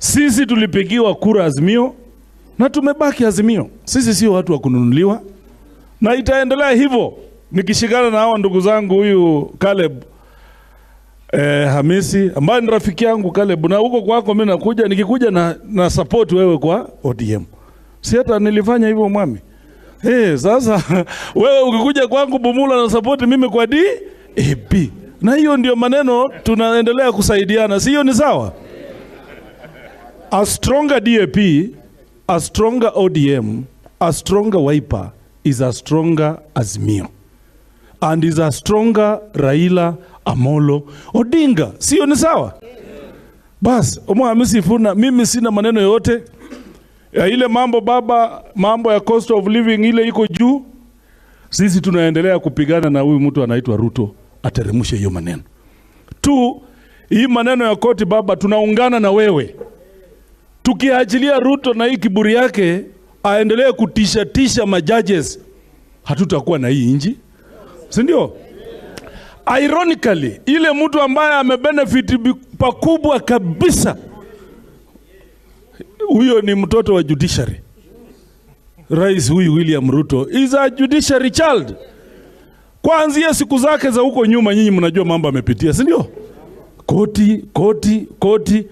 Sisi tulipigiwa kura Azimio na tumebaki Azimio. Sisi sio watu wa kununuliwa, na itaendelea hivyo nikishikana na hawa ndugu zangu, huyu Caleb Hamisi ambaye ni rafiki yangu Caleb, na huko kwako mimi nakuja, nikikuja na support wewe kwa ODM. Si hata nilifanya hivyo, mwami? Sasa wewe ukikuja kwangu Bumula na support mimi kwa DAP. Na hiyo ndio maneno tunaendelea kusaidiana, si hiyo ni sawa? A stronger DAP, a stronger ODM, a stronger Wiper is a stronger Azimio and is a stronger Raila Amolo Odinga. Sio ni sawa? Bas, Omwami Sifuna, mimi sina maneno yote ya ile mambo baba, mambo ya cost of living ile iko juu. Sisi tunaendelea kupigana na huyu mtu anaitwa Ruto ateremshe hiyo maneno tu. Hii maneno ya koti baba, tunaungana na wewe. Tukiachilia Ruto na hii kiburi yake aendelee kutisha tisha majudges, hatutakuwa na hii nchi, si ndio? Ironically, ile mtu ambaye amebenefit pakubwa kabisa, huyo ni mtoto wa judiciary. Rais huyu William Ruto is a judiciary child. Kuanzia siku zake za huko nyuma, nyinyi mnajua mambo amepitia, si ndio? Koti, koti, koti.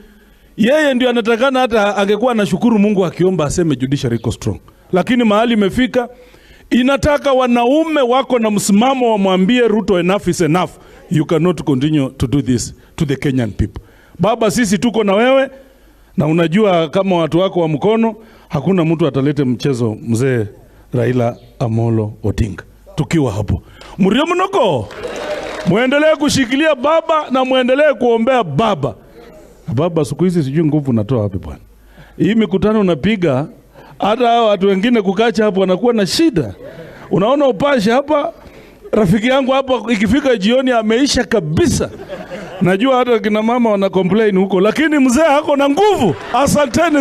Yeye ndio anatakana, hata angekuwa anashukuru Mungu akiomba aseme judiciary iko strong, lakini mahali imefika inataka wanaume wako na msimamo wamwambie Ruto, enough is enough, you cannot continue to do this to the Kenyan people. Baba, sisi tuko na wewe, na unajua kama watu wako wa mkono, hakuna mtu atalete mchezo mzee Raila Amolo Odinga. Tukiwa hapo mrio mnoko, muendelee kushikilia baba na muendelee kuombea baba. Baba, siku hizi sijui nguvu unatoa wapi bwana. Hii mikutano unapiga, hata hao watu wengine kukacha hapo wanakuwa na shida. Unaona upashe hapa, rafiki yangu hapa, ikifika jioni ameisha kabisa. Najua hata kina mama wana complain huko, lakini mzee ako na nguvu. Asanteni.